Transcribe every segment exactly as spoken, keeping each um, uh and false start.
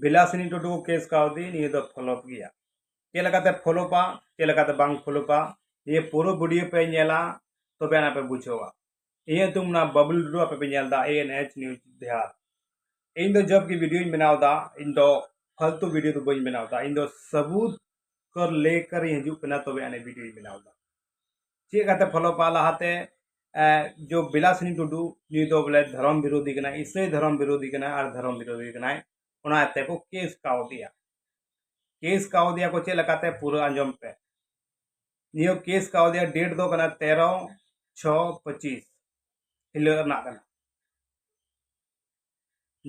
ᱵᱤᱞᱟᱥᱤᱱᱤ ᱴᱩᱰᱩ case ᱠᱟᱣᱫᱤ ᱱᱤᱭᱟᱹ ᱫᱚ ᱯᱷᱚᱞᱚᱯ ᱜᱮᱭᱟ᱾ ᱪᱮᱫ ᱞᱮᱠᱟᱛᱮ ᱯᱷᱚᱞᱚᱯᱟ, ᱪᱮᱫ ᱞᱮᱠᱟᱛᱮ ᱵᱟᱝ ᱯᱷᱚᱞᱚᱯᱟ, ᱱᱤᱭᱟᱹ ᱯᱩᱨᱟᱹ ᱵᱷᱤᱰᱤᱭᱳ ᱯᱮ ᱧᱮᱞᱟ, ᱛᱚᱵᱮ ᱟᱱᱟ ᱯᱮ ᱵᱩᱡᱷᱟᱹᱣᱟ᱾ ᱤᱧᱟᱹᱜ ᱧᱩᱛᱩᱢ ᱚᱱᱟ ᱵᱟᱵᱞᱩ ᱴᱩᱰᱩ, ᱟᱯᱮ ᱯᱮ ᱧᱮᱞ ᱮᱫᱟ ᱮ ᱮᱱ ᱮᱭᱤᱪ ᱱᱤᱭᱩᱡᱽ ᱵᱤᱦᱟᱨ᱾ ᱤᱧ ᱫᱚ ᱡᱚᱵ ᱜᱮ ᱵᱷᱤᱰᱤᱭᱳᱧ ᱵᱮᱱᱟᱣ ᱮᱫᱟ, ᱤᱧ ᱫᱚ ᱯᱷᱟᱞᱛᱩ ᱵᱷᱤᱰᱤᱭᱳ ᱫᱚ ᱵᱟᱹᱧ ᱵᱮᱱᱟᱣ ᱮᱫᱟ, ᱤᱧ ᱫᱚ ᱥᱟᱵᱩᱛ ᱠᱚᱨ ᱞᱮᱠᱟᱨ ᱤᱧ ᱦᱤᱡᱩᱜ ᱠᱟᱱᱟ, ᱛᱚᱵᱮ ᱟᱹᱱᱤᱡ ᱵᱷᱤᱰᱤᱭᱳᱧ ᱵᱮᱱᱟᱣ ᱮᱫᱟ᱾ ᱪᱮᱫ ᱞᱮᱠᱟᱛᱮ ᱯᱷᱚᱞᱚᱯᱟ ᱞᱟᱦᱟᱛᱮ, ᱮ, ᱡᱚ ᱵᱤᱞᱟᱥᱤᱱᱤ ᱴᱩᱰᱩ ᱱᱩᱭ ᱫᱚ ᱵᱚᱞᱮ ᱫᱷᱚᱨᱚᱢ ᱵᱤᱨᱳᱫᱷᱤ ᱠᱟᱱᱟᱭ, ᱤᱥᱟᱹᱭ ᱫᱷᱚᱨᱚᱢ ᱵᱤᱨᱳᱫᱷᱤ ᱠᱟᱱᱟᱭ ᱟᱨ ᱫᱷᱚᱨᱚᱢ ᱵᱤᱨᱳᱫᱷᱤ ᱠᱟᱱᱟᱭ, ᱚᱱᱟ ᱛᱮ ᱠᱚ ᱠᱮᱥ ᱠᱟᱣᱫᱤᱭᱟ᱾ ᱠᱮᱥ ᱠᱟᱣᱫᱤᱭᱟ ᱠᱚ ᱪᱮᱫ ᱞᱮᱠᱟᱛᱮ, ᱯᱩᱨᱟᱹ ᱟᱸᱡᱚᱢ ᱯᱮ᱾ ᱱᱤᱭᱟᱹ ᱠᱮᱥ ᱠᱟᱣᱫᱤᱭᱟ ᱰᱮᱴ ᱫᱚ ᱠᱟᱱᱟ ᱛᱮᱨᱚ ᱪᱷᱚ ᱯᱚᱸᱪᱤᱥ ᱦᱤᱞᱳᱜ ᱨᱮᱱᱟᱜ ᱠᱟᱱᱟ᱾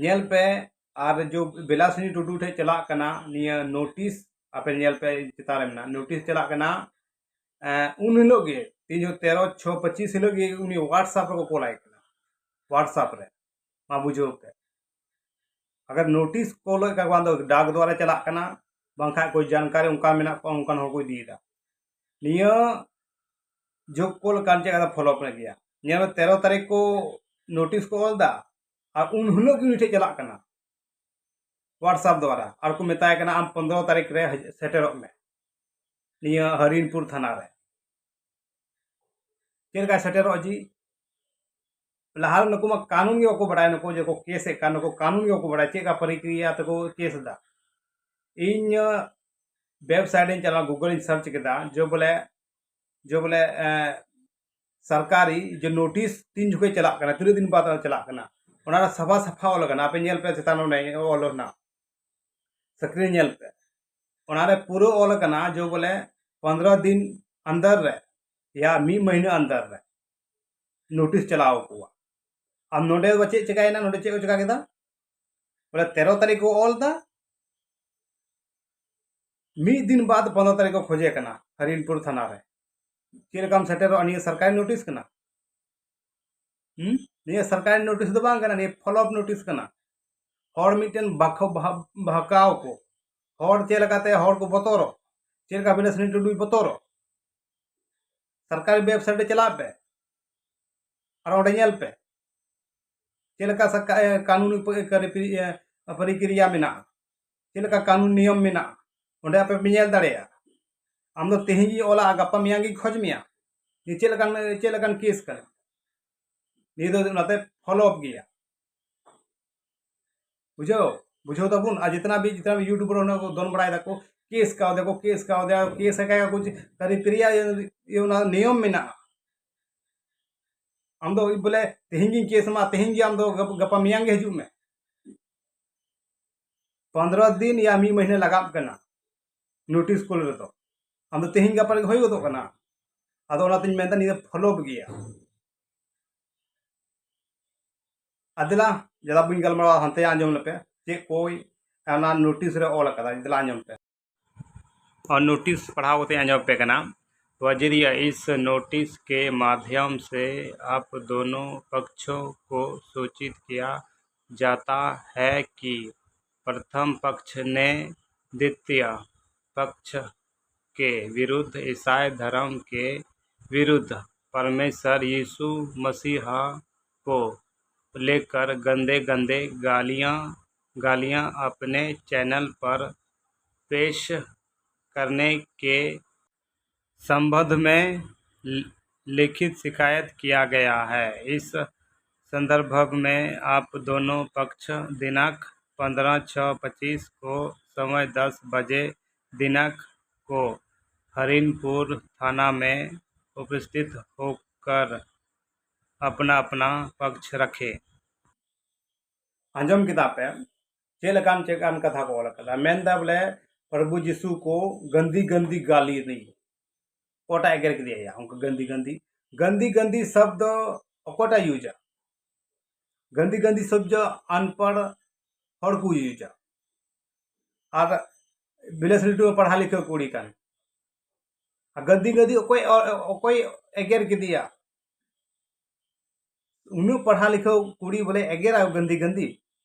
ᱧᱮᱞ ᱯᱮ, ᱟᱨ ᱡᱚ ᱵᱤᱞᱟᱥᱤᱱᱤ ᱴᱩᱰᱩ ᱴᱷᱮᱡ ᱪᱟᱞᱟᱜ ᱠᱟᱱᱟ ᱱᱤᱭᱟᱹ ᱱᱳᱴᱤᱥ, ᱟᱯᱮ ᱧᱮᱞ ᱯᱮ ᱪᱮᱛᱟᱱ ᱨᱮ ᱢᱮᱱᱟᱜᱼᱟ, ᱱᱳᱴᱤᱥ ᱪᱟᱞᱟᱜ ᱠᱟᱱᱟ᱾ ᱮᱸ, ᱩᱱ ᱦᱤᱞᱳᱜ ᱜᱮ, ᱛᱮᱦᱮᱧ ᱛᱮᱨᱚ ᱪᱷᱚ ᱯᱚᱸᱪᱤᱥ ᱦᱤᱞᱳᱜ ᱜᱮ ᱩᱱᱤ WhatsApp ᱨᱮᱠᱚ ᱠᱚᱞᱟᱭ ᱠᱟᱱᱟ, WhatsApp ᱨᱮ᱾ ᱢᱟ ᱵᱩᱡᱷᱟᱹᱣ ᱯᱮ, ᱟᱜᱟᱨ ᱱᱳᱴᱤᱥ ᱠᱚᱞ ᱞᱮᱠᱟ ᱵᱟᱝ ᱫᱚ ᱰᱟᱠ ᱫᱣᱟᱨᱟ ᱪᱟᱞᱟᱜ ᱠᱟᱱᱟ, ᱵᱟᱝᱠᱷᱟᱡ ᱠᱚᱭ ᱡᱟᱱᱠᱟᱨᱤ ᱚᱱᱠᱟ ᱢᱮᱱᱟᱜ ᱠᱚᱣᱟ, ᱚᱱᱠᱟᱱ ᱦᱚᱲ ᱠᱚ ᱤᱫᱤᱭᱮᱫᱟ᱾ ᱱᱤᱭᱟᱹ ᱡᱳᱜ ᱠᱚᱞ ᱠᱟᱱ ᱪᱮᱫ ᱠᱟᱛᱷᱟ ᱯᱷᱚᱞᱚᱯ ᱨᱮ ᱜᱮᱭᱟ᱾ ᱧᱮᱞ ᱢᱮ, ᱛᱮᱨᱚ ᱛᱟᱹᱨᱤᱠᱷ ᱠᱚ ᱱᱳᱴᱤᱥ ᱠᱚ ᱚᱞ ᱮᱫᱟ, ᱟᱨ ᱩᱱ ᱦᱤᱞᱳᱜ ᱜᱮ ᱩᱱᱤ ᱴᱷᱮᱡ ᱪᱟᱞᱟᱜ ᱠᱟᱱᱟ WhatsApp ᱫᱣᱟᱨᱟ, ᱟᱨ ᱠᱚ ᱢᱮᱛᱟᱭ ᱠᱟᱱᱟ, "ᱟᱢ ᱯᱚᱱᱫᱽᱨᱚ ᱛᱟᱹᱨᱤᱠᱷ ᱨᱮ ᱦᱤᱡ-, ᱥᱮᱴᱮᱨᱚᱜ ᱢᱮ ᱱᱤᱭᱟᱹ ᱦᱟᱨᱤᱱᱯᱩᱨ ᱛᱷᱟᱱᱟ ᱨᱮ᱾" ᱪᱮᱫ ᱞᱮᱠᱟᱭ ᱥᱮᱴᱮᱨᱚᱜᱼᱟ ᱡᱤ? ᱞᱟᱦᱟ ᱨᱮ ᱱᱩᱠᱩ ᱢᱟ ᱠᱟᱹᱱᱩᱱ ᱜᱮ ᱵᱟᱠᱚ ᱵᱟᱲᱟᱭᱟ, ᱱᱩᱠᱩ ᱡᱮ ᱠᱚ ᱠᱮᱥ ᱮᱫ ᱠᱟᱱ, ᱱᱩᱠᱩ ᱠᱟᱹᱱᱩᱱ ᱜᱮ ᱵᱟᱠᱚ ᱵᱟᱲᱟᱭᱟ, ᱪᱮᱫ ᱞᱮᱠᱟ ᱯᱨᱚᱠᱨᱤᱭᱟ ᱛᱮᱠᱚ ᱠᱮᱥ ᱮᱫᱟ᱾ ᱤᱧ, ᱟᱸ, ᱣᱮᱵᱥᱟᱭᱤᱴ ᱤᱧ ᱪᱟᱞᱟᱣ, Google ᱤᱧ ᱥᱟᱨᱪ ᱠᱮᱫᱟ, ᱡᱮ ᱵᱚᱞᱮ, ᱡᱮ ᱵᱚᱞᱮ, ᱮᱸ, ᱥᱚᱨᱠᱟᱨᱤ ᱡᱮ ᱱᱳᱴᱤᱥ ᱛᱤᱱ ᱡᱚᱠᱷᱚᱡ ᱪᱟᱞᱟᱜ ᱠᱟᱱᱟ, ᱛᱤᱱᱟᱹᱜ ᱫᱤᱱ ᱵᱟᱫ ᱪᱟᱞᱟᱜ ᱠᱟᱱᱟ, ᱚᱱᱟ ᱨᱮ ᱥᱟᱯᱷᱟ ᱥᱟᱯᱷᱟ ᱚᱞ ᱟᱠᱟᱱᱟ᱾ ᱟᱯᱮ ᱧᱮᱞ ᱯᱮ, ᱪᱮᱛᱟᱱ ᱚᱱᱮ ᱚᱞ ᱦᱮᱱᱟᱜ, ᱥᱠᱨᱤᱱ ᱧᱮᱞ ᱯᱮ, ᱚᱱᱟ ᱨᱮ ᱯᱩᱨᱟᱹ ᱚᱞ ᱟᱠᱟᱱᱟ ᱡᱮ ᱵᱚᱞᱮ ᱯᱚᱱᱫᱽᱨᱚ ᱫᱤᱱ ᱟᱱᱫᱟᱨ ᱨᱮ ᱭᱟ ᱢᱤᱫ ᱢᱟᱹᱦᱤᱱᱟᱹ ᱟᱱᱫᱟᱨ ᱨᱮ ᱱᱳᱴᱤᱥ ᱪᱟᱞᱟᱣ ᱟᱠᱚᱣᱟ᱾ ᱟᱨ ᱱᱚᱰᱮ ᱫᱚ ᱪᱮᱫ ᱪᱮᱠᱟᱭᱮᱱᱟ? ᱱᱚᱰᱮ ᱪᱮᱫ ᱠᱚ ᱪᱮᱠᱟ ᱠᱮᱫᱟ? ᱵᱚᱞᱮ ᱛᱮᱨᱚ ᱛᱟᱹᱨᱤᱠᱷ ᱠᱚ ᱚᱞ ᱮᱫᱟ, ᱢᱤᱫ ᱫᱤᱱ ᱵᱟᱫ ᱯᱚᱱᱫᱽᱨᱚ ᱛᱟᱹᱨᱤᱠᱷ ᱠᱚ ᱠᱷᱚᱡᱮ ᱠᱟᱱᱟ ᱦᱟᱨᱤᱱᱯᱩᱨ ᱛᱷᱟᱱᱟ ᱨᱮ᱾ ᱪᱮᱫ ᱞᱮᱠᱟᱢ ᱥᱮᱴᱮᱨᱚᱜᱼᱟ? ᱱᱤᱭᱟᱹ ᱥᱚᱨᱠᱟᱨᱤ ᱱᱳᱴᱤᱥ ᱠᱟᱱᱟ᱾ ᱦᱩᱸ? ᱱᱤᱭᱟᱹ ᱥᱚᱨᱠᱟᱨᱤ ᱱᱳᱴᱤᱥ ᱫᱚ ᱵᱟᱝ ᱠᱟᱱᱟ, ᱱᱤᱭᱟᱹ ᱯᱷᱚᱞᱚᱯ ᱱᱳᱴᱤᱥ ᱠᱟᱱᱟ᱾ ᱦᱚᱲ ᱢᱤᱫᱴᱮᱱ ᱵᱟᱠᱚ ᱵᱷᱟ-, ᱵᱷᱟᱠᱟᱣ ᱠᱚ, ᱦᱚᱲ ᱪᱮᱫ ᱞᱮᱠᱟᱛᱮ ᱦᱚᱲ ᱠᱚ ᱵᱚᱛᱚᱨᱚᱜ, ᱪᱮᱫ ᱞᱮᱠᱟ ᱵᱤᱞᱟᱥᱤᱱᱤ ᱴᱩᱰᱩᱭ ᱵᱚᱛᱚᱨᱚᱜ᱾ ᱥᱚᱨᱠᱟᱨᱤ ᱣᱮᱵᱥᱟᱭᱤᱴ ᱨᱮ ᱪᱟᱞᱟᱜ ᱯᱮ ᱟᱨ ᱚᱸᱰᱮ ᱧᱮᱞ ᱯᱮ ᱪᱮᱫ ᱞᱮᱠᱟ ᱥᱟ-, ᱠᱟ-, ᱮ, ᱠᱟᱹᱱᱩᱱᱤ ᱯ-, ᱮ, ᱠᱟᱹᱨᱤ-, ᱮ, ᱯᱨᱚᱠᱨᱤᱭᱟ ᱢᱮᱱᱟᱜᱼᱟ᱾ ᱪᱮᱫ ᱞᱮᱠᱟ ᱠᱟᱹᱱᱩᱱ ᱱᱤᱭᱚᱢ ᱢᱮᱱᱟᱜᱼᱟ, ᱚᱸᱰᱮ ᱟᱯᱮ ᱯᱮ ᱧᱮᱞ ᱫᱟᱲᱮᱭᱟᱜᱼᱟ᱾ ᱟᱢ ᱫᱚ ᱛᱮᱦᱮᱧ ᱜᱤᱧ ᱚᱞᱟ, ᱜᱟᱯᱟ ᱢᱮᱭᱟᱝ ᱜᱤᱧ ᱠᱷᱚᱡᱽ ᱢᱮᱭᱟ, ᱱᱤᱭᱟᱹ ᱪᱮᱫ ᱞᱮᱠᱟᱱ, ᱪᱮᱫ ᱞᱮᱠᱟᱱ ᱠᱮᱥ ᱠᱟᱱᱟ? ᱱᱤᱭᱟᱹ ᱫᱚ ᱚᱱᱟᱛᱮ ᱯᱷᱚᱞᱚᱯ ᱜᱮᱭᱟ᱾ ᱵᱩᱡᱷᱟᱹᱣ, ᱵᱩᱡᱷᱟᱹᱣ ᱛᱟᱵᱚᱱ᱾ ᱟᱨ ᱡᱤᱛᱱᱟ ᱵᱤ ᱡᱤᱛᱱᱟ ᱵᱤ ᱭᱩᱴᱩᱵᱟᱨ ᱚᱱᱟ ᱠᱚ ᱫᱚᱱ ᱵᱟᱲᱟᱭ ᱫᱟᱠᱚ, ᱠᱮᱥ ᱠᱟᱣ ᱫᱮᱠᱚ, ᱠᱮᱥ ᱠᱟᱣ ᱫᱮ, ᱠᱮᱥ ᱟᱠᱟᱭ ᱠᱚ, ᱠᱟᱹᱨᱤ ᱯᱮᱨᱮᱭᱟ ᱤᱭᱟᱹ, ᱤᱭᱟᱹ ᱚᱱᱟ ᱱᱤᱭᱚᱢ ᱢᱮᱱᱟᱜᱼᱟ᱾ ᱟᱢ ᱫᱚ ᱵᱚᱞᱮ ᱛᱮᱦᱮᱧ ᱜᱤᱧ ᱠᱮᱥ ᱟᱢᱟ, ᱛᱮᱦᱮᱧ ᱜᱮ ᱟᱢ ᱫᱚ ᱜᱟᱯ-, ᱜᱟᱯᱟ ᱢᱮᱭᱟᱝ ᱜᱮ ᱦᱤᱡᱩᱜ ᱢᱮ᱾ ᱯᱚᱱᱫᱽᱨᱚ ᱫᱤᱱ ᱭᱟ ᱢᱤᱫ ᱢᱟᱹᱦᱱᱟᱹ ᱞᱟᱜᱟᱜ ᱠᱟᱱᱟ ᱱᱳᱴᱤᱥ ᱠᱩᱞ ᱨᱮᱫᱚ᱾ ᱟᱢ ᱫᱚ ᱛᱮᱦᱮᱧ ᱜᱟᱯᱟ ᱨᱮᱜᱮ ᱦᱩᱭ ᱜᱚᱫᱚᱜ ᱠᱟᱱᱟ᱾ ᱟᱫᱚ ᱚᱱᱟᱛᱤᱧ ᱢᱮᱱᱫᱟ ᱱᱤᱭᱟᱹ ᱯᱷᱚᱞᱚᱯ ᱜᱮᱭᱟ᱾ ᱟᱫᱮᱞᱟ, ᱡᱟᱫᱟ ᱵᱟᱹᱧ ᱜᱟᱞᱢᱟᱨᱟᱣᱟ, ᱦᱟᱱᱛᱮ ᱟᱸᱡᱚᱢ ᱞᱮᱯᱮ ᱪᱮᱫ ᱠᱚᱭ ᱚᱱᱟ ᱱᱳᱴᱤᱥ ᱨᱮ ᱚᱞ ᱟᱠᱟᱫᱟ, ᱫᱮᱞᱟ ᱟᱸᱡᱚᱢ ᱯᱮ᱾ ᱟᱨ ᱱᱳᱴᱤᱥ ᱯᱟᱲᱦᱟᱣ ᱠᱟᱛᱮ ᱟᱸᱡᱚᱢ ᱯᱮ ᱠᱟᱱᱟ᱾ वजीरिया, इस नोटिस के माध्यम से आप दोनों पक्षों को सूचित किया जाता है कि प्रथम पक्ष ने द्वितीय पक्ष के विरुद्ध, ईसाई धर्म के विरुद्ध, परमेश्वर यीशु मसीहा को लेकर गंदे गंदे गालियां गालियां अपने चैनल पर पेश करने के संबंध में लि-, लिखित शिकायत किया गया है। इस संदर्भ में आप दोनों पक्ष दिनांक पन्द्रह छः पच्चीस को समय दस बजे दिनांक को हरिनपुर थाना में उपस्थित होकर अपना अपना पक्ष रखें। ᱟᱸᱡᱚᱢ ᱠᱮᱫᱟ ᱯᱮ ᱪᱮᱫ ᱞᱮᱠᱟᱱ, ᱪᱮᱫ ᱞᱮᱠᱟᱱ ᱠᱟᱛᱷᱟ ᱠᱚ ᱚᱞ ᱟᱠᱟᱫᱟ? ᱢᱮᱱᱫᱟ ᱵᱚᱞᱮ ᱯᱨᱚᱵᱷᱩ ᱡᱤᱥᱩ ᱠᱚ ᱜᱟᱱᱫᱤ ᱜᱟᱱᱫᱤ ᱜᱟᱞᱤ ᱫᱤ᱾ ᱚᱠᱚᱭᱴᱟᱜ ᱮᱜᱮᱨ ᱠᱮᱫᱮᱭᱟ? ᱩᱱᱠᱩ ᱜᱟᱱᱫᱤ ᱜᱟᱱᱫᱤ, ᱜᱟᱱᱫᱤ ᱜᱟᱱᱫᱤ ᱥᱚᱵᱫᱚ ᱚᱠᱚᱭᱴᱟᱜ ᱤᱭᱩᱡᱟ? ᱜᱟᱱᱫᱤ ᱜᱟᱱᱫᱤ ᱥᱚᱵᱫᱚ ᱟᱱᱯᱟᱲ ᱦᱚᱲ ᱠᱚ ᱤᱭᱩᱡᱟ᱾ ᱟᱨ ᱵᱤᱞᱮᱥ ᱞᱤᱴᱩ ᱯᱟᱲᱦᱟ ᱞᱤᱠᱷᱟᱹ ᱠᱩᱲᱤ ᱠᱟᱱ᱾ ᱟᱨ ᱜᱟᱱᱫᱤ ᱜᱟᱱᱫᱤ ᱚᱠᱚᱭ, ᱚᱠᱚᱭ ᱮᱜᱮᱨ ᱠᱮᱫᱮᱭᱟ? ᱩᱱᱟᱹᱜ ᱯᱟᱲᱦᱟ ᱞᱤᱠᱷᱟᱹ ᱠᱩᱲᱤ ᱵᱚᱞᱮ ᱮᱜᱮᱨᱟ ᱜᱟᱱᱫᱤ ᱜᱟᱱᱫᱤ?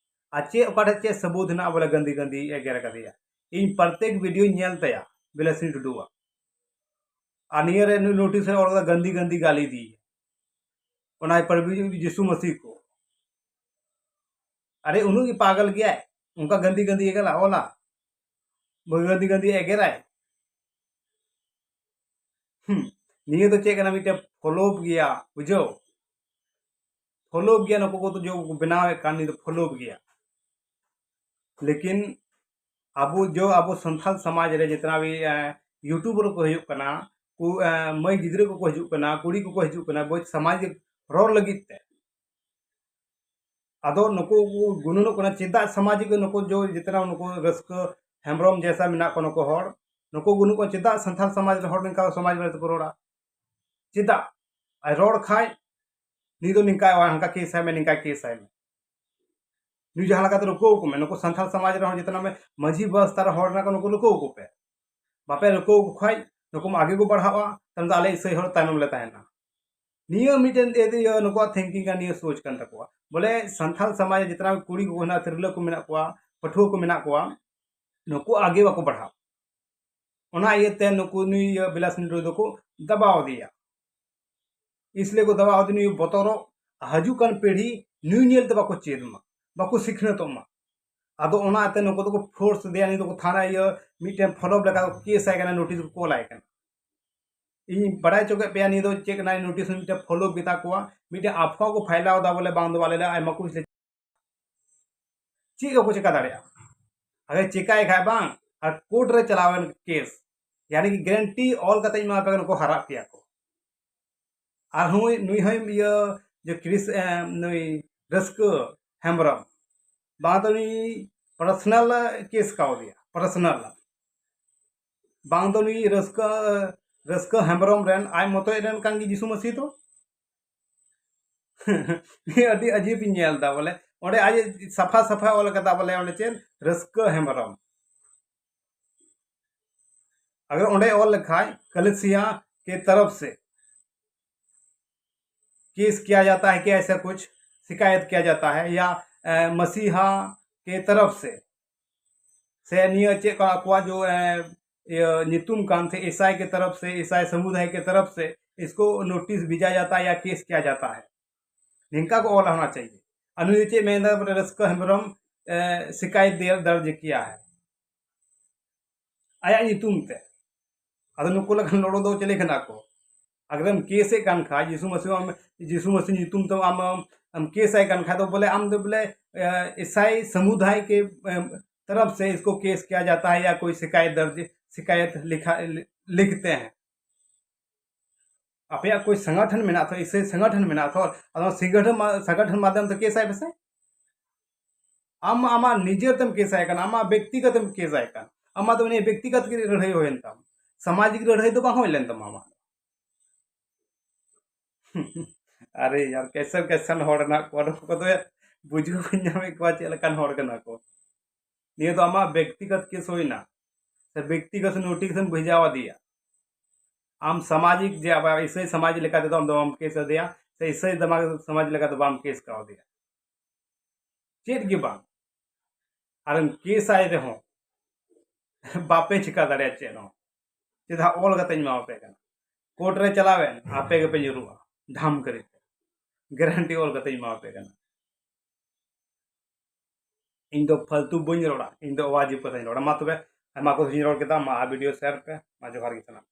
ᱟᱨ ᱪᱮᱫ ᱚᱠᱟᱴᱷᱮᱡ ᱪᱮᱫ ᱥᱟᱹᱵᱩᱛ ᱦᱮᱱᱟᱜᱼᱟ ᱵᱚᱞᱮ ᱜᱟᱱᱫᱤ ᱜᱟᱱᱫᱤ ᱮᱜᱮᱨ ᱟᱠᱟᱫᱮᱭᱟ? ᱤᱧ ᱯᱨᱚᱛᱮᱠ ᱵᱷᱤᱰᱤᱭᱳᱧ ᱧᱮᱞ ᱛᱟᱭᱟ ᱵᱤᱞᱟᱥᱤᱱᱤ ᱴᱩᱰᱩᱣᱟᱜ᱾ ᱟᱨ ᱱᱤᱭᱟᱹ ᱨᱮ ᱱᱩᱭ ᱱᱳᱴᱤᱥ ᱨᱮ ᱚᱞ ᱠᱟᱫᱟ ᱜᱟᱱᱫᱤ ᱜᱟᱱᱫᱤ ᱜᱟᱞᱤ ᱫᱤ᱾ ᱚᱱᱟ ᱯᱨᱚᱵᱷᱩ ᱡᱤᱥᱩ ᱢᱟᱹᱥᱤ ᱠᱚ᱾ ᱟᱨᱮ ᱩᱱᱟᱹᱜ ᱜᱮ ᱯᱟᱜᱚᱞ ᱜᱮᱭᱟᱭ᱾ ᱚᱱᱠᱟ ᱜᱟᱹᱱᱫᱤ ᱜᱟᱹᱱᱫᱤ ᱮᱜᱮᱨᱟ ᱚᱞᱟ, ᱜᱟᱹᱱᱫᱤ ᱜᱟᱹᱱᱫᱤ ᱮᱜᱮᱨᱟᱭ᱾ ᱦᱩᱸ, ᱱᱤᱭᱟᱹ ᱫᱚ ᱪᱮᱫ ᱠᱟᱱᱟ? ᱢᱤᱫᱴᱮᱱ ᱯᱷᱚᱞᱳᱯ ᱜᱮᱭᱟ, ᱵᱩᱡᱷᱟᱹᱣ? ᱯᱷᱚᱞᱳᱯ ᱜᱮᱭᱟ, ᱱᱩᱠᱩ ᱠᱚ ᱡᱚ ᱵᱮᱱᱟᱣᱮᱫ ᱠᱟᱱ, ᱱᱤᱭᱟᱹ ᱫᱚ ᱯᱷᱚᱞᱳᱯ ᱜᱮᱭᱟ᱾ ᱞᱮᱠᱤᱱ ᱟᱵᱚ ᱡᱚ, ᱟᱵᱚ ᱥᱟᱱᱛᱟᱲ ᱥᱚᱢᱟᱡᱽ ᱨᱮ ᱡᱤᱛᱱᱟ ᱵᱷᱤ, ᱮ, YouTuber ᱠᱚ ᱦᱤᱡᱩᱜ ᱠᱟᱱᱟ, ᱠᱩ, ᱮ, ᱢᱟᱹᱭ ᱜᱤᱫᱽᱨᱟᱹ ᱠᱚᱠᱚ ᱦᱤᱡᱩᱜ ᱠᱟᱱᱟ, ᱠᱩᱲᱤ ᱠᱚᱠᱚ ᱦᱤᱡᱩᱜ ᱠᱟᱱᱟ, ᱵᱚ ᱥᱚᱢᱟᱡᱽ ᱨᱚᱲ ᱞᱟᱹᱜᱤᱫ ᱛᱮ᱾ ᱟᱫᱚ ᱱᱩᱠᱩ ᱠᱚ ᱜᱩᱱᱟᱹᱱᱚᱜ ᱠᱟᱱᱟ, ᱪᱮᱫᱟᱜ ᱥᱟᱢᱟᱡᱤᱠ ᱱᱩᱠᱩ ᱡᱚ ᱡᱤᱛᱱᱟ ᱱᱩᱠᱩ ᱨᱟᱹᱥᱠᱟᱹ ᱦᱮᱢᱵᱨᱚᱢ ᱡᱮᱥᱟ ᱢᱮᱱᱟᱜ ᱠᱚ ᱱᱩᱠᱩ ᱦᱚᱲ, ᱱᱩᱠᱩ ᱜᱩᱱᱟᱹᱱᱚᱜ ᱠᱟᱱᱟ, ᱪᱮᱫᱟᱜ ᱥᱟᱱᱛᱟᱲ ᱥᱚᱢᱟᱡᱽ ᱨᱮ ᱦᱚᱲ ᱱᱤᱝᱠᱟ ᱥᱚᱢᱟᱡᱽ ᱵᱟᱨᱮ ᱛᱮᱠᱚ ᱨᱚᱲᱟ? ᱪᱮᱫᱟᱜ? ᱟᱨ ᱨᱚᱲ ᱠᱷᱟᱡ ᱱᱩᱭ ᱫᱚ ᱱᱤᱝᱠᱟᱭ ᱦᱟᱱᱠᱟ ᱠᱮᱥ ᱟᱭ ᱢᱮ, ᱱᱤᱝᱠᱟᱭ ᱠᱮᱥ ᱟᱭ ᱢᱮ᱾ ᱱᱩᱭ ᱡᱟᱦᱟᱸ ᱞᱮᱠᱟᱛᱮ ᱨᱩᱠᱟᱹᱣ ᱠᱚ ᱢᱮ, ᱱᱩᱠᱩ ᱥᱟᱱᱛᱟᱲ ᱥᱚᱢᱟᱡᱽ ᱨᱮᱦᱚᱸ ᱡᱮᱛᱮᱱᱟᱜ ᱢᱮ ᱢᱟᱹᱡᱷᱤ ᱵᱟᱥᱛᱟ ᱨᱮ ᱦᱚᱲ ᱨᱮᱱᱟᱜ ᱠᱚ ᱱᱩᱠᱩ ᱨᱩᱠᱟᱹᱣ ᱠᱚᱯᱮ᱾ ᱵᱟᱯᱮ ᱨᱩᱠᱟᱹᱣ ᱠᱚ ᱠᱷᱟᱡ ᱱᱩᱠᱩ ᱢᱟ ᱟᱜᱮ ᱠᱚ ᱵᱟᱲᱦᱟᱜᱼᱟ, ᱛᱟᱭᱚᱢ ᱫᱚ ᱟᱞᱮ ᱤᱥᱟᱹᱭ ᱦᱚᱲ ᱛᱟᱭᱱᱚᱢ ᱞᱮ ᱛᱟᱦᱮᱱᱟ᱾ ᱱᱤᱭᱟᱹ ᱢᱤᱫᱴᱮᱱ ᱤᱭᱟᱹ, ᱤᱭᱟᱹ ᱱᱩᱠᱩᱣᱟᱜ ᱛᱷᱤᱝᱠᱤᱝ ᱟᱨ ᱱᱤᱭᱟᱹ ᱥᱳᱪ ᱠᱟᱱ ᱛᱟᱠᱚᱣᱟ᱾ ᱵᱚᱞᱮ ᱥᱟᱱᱛᱟᱲ ᱥᱚᱢᱟᱡᱽ ᱨᱮ ᱡᱮᱛᱮᱱᱟᱜ ᱠᱩᱲᱤ ᱠᱚᱠᱚ ᱦᱮᱱᱟᱜ, ᱛᱤᱨᱞᱟᱹ ᱠᱚ ᱢᱮᱱᱟᱜ ᱠᱚᱣᱟ, ᱯᱟᱹᱴᱷᱩᱣᱟᱹ ᱠᱚ ᱢᱮᱱᱟᱜ ᱠᱚᱣᱟ, ᱱᱩᱠᱩ ᱟᱜᱮ ᱵᱟᱠᱚ ᱵᱟᱲᱦᱟᱣ᱾ ᱚᱱᱟ ᱤᱭᱟᱹᱛᱮ ᱱᱩᱠᱩ ᱱᱩᱭ ᱤᱭᱟᱹ ᱵᱤᱞᱟᱥ ᱴᱩᱰᱩ ᱫᱚᱠᱚ ᱫᱟᱵᱟᱣ ᱟᱫᱮᱭᱟ᱾ ᱤᱥᱞᱤᱭᱮ ᱠᱚ ᱫᱟᱵᱟᱣ ᱟᱫᱮ, ᱱᱩᱭ ᱵᱚᱛᱚᱨᱚᱜ, ᱦᱤᱡᱩᱜ ᱠᱟᱱ ᱯᱤᱲᱦᱤ ᱱᱩᱭ ᱧᱮᱞᱛᱮ ᱵᱟᱠᱚ ᱪᱮᱫ ᱢᱟ, ᱵᱟᱠᱚ ᱥᱤᱠᱷᱱᱟᱹᱛᱚᱜ ᱢᱟ᱾ ᱟᱫᱚ ᱚᱱᱟᱛᱮ ᱱᱩᱠᱩ ᱫᱚᱠᱚ ᱯᱷᱳᱨᱥ ᱟᱫᱮᱭᱟ, ᱱᱩᱭ ᱫᱚᱠᱚ ᱛᱷᱟᱱᱟ ᱤᱭᱟᱹ ᱢᱤᱫᱴᱮᱱ ᱯᱷᱚᱞᱳᱯ ᱞᱮᱠᱟ ᱠᱚ ᱠᱮᱥ ᱟᱭ ᱠᱟᱱᱟ, ᱱᱳᱴᱤᱥ ᱠᱚ ᱠᱚᱞ ᱟᱭ ᱠᱟᱱᱟ᱾ ᱤᱧ ᱵᱟᱲᱟᱭ ᱦᱚᱪᱚ ᱠᱮᱫ ᱯᱮᱭᱟ, ᱱᱤᱭᱟᱹ ᱫᱚ ᱪᱮᱫ ᱠᱟᱱᱟ, ᱱᱳᱴᱤᱥ ᱢᱤᱫᱴᱮᱱ ᱯᱷᱚᱞᱳᱯ ᱜᱮᱛᱟ ᱠᱚᱣᱟ, ᱢᱤᱫᱴᱮᱱ ᱟᱯᱷᱣᱟ ᱠᱚ ᱯᱷᱟᱭᱞᱟᱣ ᱮᱫᱟ, ᱵᱚᱞᱮ ᱵᱟᱝ ᱫᱚ ᱵᱟᱞᱮ ᱟᱭᱢᱟ ᱠᱚ ᱪᱮᱫ ᱜᱮ ᱵᱟᱠᱚ ᱪᱮᱠᱟ ᱫᱟᱲᱮᱭᱟᱜᱼᱟ᱾ ᱟᱜᱮ ᱪᱮᱠᱟᱭ ᱠᱷᱟᱡ ᱵᱟᱝ, ᱟᱨ ᱠᱳᱨᱴ ᱨᱮ ᱪᱟᱞᱟᱣᱮᱱ ᱠᱮᱥ, ᱭᱟᱱᱤ ᱠᱤ ᱜᱮᱨᱮᱱᱴᱤ ᱚᱞ ᱠᱟᱛᱮ ᱤᱧ ᱮᱢᱟ ᱯᱮ ᱠᱟᱱᱟ, ᱠᱚ ᱦᱟᱨᱟᱜ ᱯᱮᱭᱟ ᱠᱚ᱾ ᱟᱨᱦᱚᱸ ᱱᱩᱭ ᱦᱚᱸ ᱤᱭᱟᱹ ᱡᱮ ᱠᱨᱤᱥ, ᱮ, ᱱᱩᱭ ᱨᱟᱹᱥᱠᱟᱹ ᱦᱮᱢᱵᱨᱚᱢ, ᱵᱟᱝ ᱫᱚ ᱱᱩᱭ ᱯᱟᱨᱥᱚᱱᱟᱞ ᱠᱮᱥ ᱠᱟᱣᱫᱮᱭᱟ, ᱯᱟᱨᱥᱚᱱᱟᱞ᱾ ᱵᱟᱝ ᱫᱚ ᱱᱩᱭ ᱨᱟᱹᱥᱠᱟᱹ, ᱨᱟᱹᱥᱠᱟᱹ ᱦᱮᱢᱵᱨᱚᱢ ᱨᱮᱱ ᱟᱡ ᱢᱚᱛᱚᱡ ᱨᱮᱱ ᱠᱟᱱ ᱜᱮ ᱡᱤᱥᱩ ᱢᱟᱹᱥᱤ ᱫᱚ᱾ ᱟᱹᱰᱤ ᱟᱡᱤᱵ ᱤᱧ ᱧᱮᱞ ᱮᱫᱟ, ᱵᱚᱞᱮ ᱚᱸᱰᱮ ᱟᱡ ᱥᱟᱯᱷᱟ ᱥᱟᱯᱷᱟ ᱚᱞ ᱠᱟᱫᱟ, ᱵᱚᱞᱮ ᱚᱸᱰᱮ ᱪᱮᱫ ᱨᱟᱹᱥᱠᱟᱹ ᱦᱮᱢᱵᱨᱚᱢ᱾ अगर ᱚᱸᱰᱮ ᱚᱞ ᱞᱮᱠᱷᱟᱡ ᱠᱟᱞᱮᱥᱤᱭᱟ ᱠᱮ ᱛᱚᱨᱚᱯ ᱥᱮ केस किया जाता है कि ऐसा कुछ शिकायत किया जाता है या, अ, मसीहा के तरफ से, ᱥᱮ ᱱᱤᱭᱟᱹ ᱪᱮᱫ ᱠᱚ ᱟᱠᱚᱣᱟᱜ ᱡᱚ, ᱮ, ᱤᱭᱟᱹ ᱧᱩᱛᱩᱢ ᱠᱟᱱ ᱛᱮ ईसाई के तरफ से, ईसाई समुदाय के तरफ से इसको नोटिस भेजा जाता है या केस किया जाता है, ᱱᱤᱝᱠᱟ ᱠᱚ ᱚᱞᱟ ᱦᱚᱱᱟ ᱪᱟᱦᱤᱭᱮ᱾ ᱟᱨ ᱱᱩᱭ ᱪᱮᱫ ᱢᱮᱱᱫᱟ, ᱵᱚᱞᱮ ᱨᱟᱹᱥᱠᱟᱹ ᱦᱮᱢᱵᱨᱚᱢ ᱮ, ᱥᱤᱠᱟᱭᱮᱛ ᱫᱮ-, ᱫᱟᱨᱡᱽ ᱠᱤᱭᱟ ᱦᱟᱭ ᱟᱭᱟᱜ ᱧᱩᱛᱩᱢ ᱛᱮ᱾ ᱟᱫᱚ ᱱᱩᱠᱩ ᱞᱮᱠᱟᱱ ᱦᱚᱲ ᱫᱚ ᱪᱤᱞᱤ ᱠᱟᱱᱟ ᱠᱚ? ᱟᱜᱨᱮᱢ ᱠᱮᱥᱮᱫ ᱠᱟᱱ ᱠᱷᱟᱡ, ᱡᱤᱥᱩ ᱢᱟᱥᱤ, ᱡᱤᱥᱩ ᱢᱟᱥᱤ ᱧᱩᱛᱩᱢ ᱛᱮ ᱟᱢ, ᱟᱢ, ᱟᱢ ᱠᱮᱥ ᱟᱭ ᱠᱟᱱ ᱠᱷᱟᱡ ᱫᱚ ᱵᱚᱞᱮ ᱟᱢ ᱫᱚ ᱵᱚᱞᱮ, ᱮ, ᱤᱥᱟᱭ ᱥᱟᱢᱩᱫᱟᱭ ᱠᱮ, ᱮ, ᱛᱚᱨᱚᱯ ᱥᱮ ᱤᱥᱠᱳ ᱠᱮᱥ ᱠᱤᱭᱟ ᱡᱟᱛᱟ ᱦᱟᱭ ᱭᱟ ᱠᱳᱭ ᱥᱤᱠᱟᱭᱮᱛ ᱫᱟᱨᱡᱽ, ᱥᱤᱠᱟᱭᱮᱛ ᱞᱤᱠᱷᱟ, ᱞᱤᱠᱷᱛᱮ ᱦᱮᱸ᱾ ᱟᱯᱮᱭᱟᱜ ᱠᱳᱭ ᱥᱚᱝᱜᱚᱴᱷᱚᱱ ᱢᱮᱱᱟᱜ ᱛᱷᱚ, ᱤᱥᱟᱭ ᱥᱚᱝᱜᱚᱴᱷᱚᱱ ᱢᱮᱱᱟᱜ ᱛᱷᱚ, ᱟᱫᱚ ᱥᱚᱝᱜᱚᱴᱷᱚᱱ ᱢᱟ-, ᱥᱚᱝᱜᱚᱴᱷᱚᱱ ᱢᱟᱫᱷᱭᱚᱢ ᱛᱮ ᱠᱮᱥ ᱟᱭ ᱯᱮᱥᱮ᱾ ᱟᱢ ᱟᱢᱟᱜ ᱱᱤᱡᱮᱨ ᱛᱮᱢ ᱠᱮᱥ ᱟᱭ ᱠᱟᱱᱟ, ᱟᱢᱟᱜ ᱵᱮᱠᱛᱤᱜᱚᱛ ᱮᱢ ᱠᱮᱥ ᱟᱭ ᱠᱟᱱᱟ᱾ ᱟᱢᱟᱜ ᱫᱚ ᱩᱱᱤ ᱵᱮᱠᱛᱤᱜᱚᱛ ᱜᱮ ᱞᱟᱹᱲᱦᱟᱹᱭ ᱦᱩᱭᱮᱱ ᱛᱟᱢ, ᱥᱟᱢᱟᱡᱤᱠ ᱞᱟᱹᱲᱦᱟᱹᱭ ᱫᱚ ᱵᱟᱝ ᱦᱩᱭ ᱞᱮᱱ ᱛᱟᱢᱟ ᱟᱢᱟᱜ᱾ ᱟᱨᱮ ᱭᱟᱨ, ᱠᱮᱥᱟᱱ ᱠᱮᱥᱟᱱ ᱦᱚᱲ ᱦᱮᱱᱟᱜ ᱠᱚᱣᱟ, ᱱᱩᱠᱩ ᱠᱚᱫᱚ ᱵᱩᱡᱷᱟᱹᱣ ᱵᱟᱹᱧ ᱧᱟᱢᱮᱫ ᱠᱚᱣᱟ ᱪᱮᱫ ᱞᱮᱠᱟᱱ ᱦᱚᱲ ᱠᱟᱱᱟ ᱠᱚ᱾ ᱱᱤᱭᱟᱹ ᱫᱚ ᱟᱢᱟᱜ ᱵᱮᱠᱛᱤᱜᱚᱛ ᱠᱮᱥ ᱦᱩᱭᱱᱟ, ᱥᱮ ᱵᱮᱠᱛᱤᱜᱚᱛ ᱱᱳᱴᱤᱥ ᱮᱢ ᱵᱷᱮᱡᱟ ᱟᱫᱮᱭᱟ᱾ ᱟᱢ ᱥᱟᱢᱟᱡᱤᱠ, ᱡᱮ ᱟᱵᱟᱨ ᱤᱥᱟᱹᱭ ᱥᱟᱢᱟᱡᱽ ᱞᱮᱠᱟ ᱛᱮᱫᱚ ᱟᱢ ᱫᱚ ᱵᱟᱢ ᱠᱮᱥ ᱟᱫᱮᱭᱟ, ᱥᱮ ᱤᱥᱟᱹᱭ ᱫᱟᱢᱟ-, ᱥᱚᱢᱟᱡᱽ ᱞᱮᱠᱟ ᱫᱚ ᱵᱟᱢ ᱠᱮᱥ ᱠᱟᱣᱫᱮᱭᱟ᱾ ᱪᱮᱫ ᱜᱮ ᱵᱟᱝ᱾ ᱟᱨᱮᱢ ᱠᱮᱥ ᱟᱭ ᱨᱮᱦᱚᱸ ᱵᱟᱯᱮ ᱪᱤᱠᱟ ᱫᱟᱲᱮᱭᱟᱜᱼᱟ ᱪᱮᱫ ᱦᱚᱸ᱾ ᱪᱮᱫᱟᱜ ᱚᱞ ᱠᱟᱛᱮᱧ ᱮᱢᱟᱣᱟᱯᱮ ᱠᱟᱱᱟ᱾ ᱠᱳᱨᱴ ᱨᱮ ᱪᱟᱞᱟᱣᱮᱱ, ᱟᱯᱮ ᱜᱮᱯᱮ ᱧᱩᱨᱩᱜᱼᱟ ᱰᱷᱟᱢᱠᱟᱹᱨᱤ ᱛᱮ᱾ ᱜᱟᱨᱮᱱᱴᱤ ᱚᱞ ᱠᱟᱛᱮᱧ ᱮᱢᱟᱣᱟᱯᱮ ᱠᱟᱱᱟ᱾ ᱤᱧ ᱫᱚ ᱯᱷᱟᱞᱛᱩ ᱵᱟᱹᱧ ᱨᱚᱲᱟ, ᱤᱧ ᱫᱚ ᱣᱟᱡᱤᱵ ᱠᱟᱛᱷᱟᱧ ᱨᱚᱲᱟ᱾ ᱢᱟ ᱛᱚᱵᱮ, ᱟᱭᱢᱟ ᱠᱚ ᱨᱚᱲ ᱠᱮᱫᱟ, ᱢᱟ ᱟᱨ ᱵᱷᱤᱰᱤᱭᱳ ᱥᱮᱭᱟᱨ ᱯᱮ᱾ ᱢᱟ ᱡᱚᱦᱟᱨ ᱜᱮ ᱥᱟᱱᱟᱢ᱾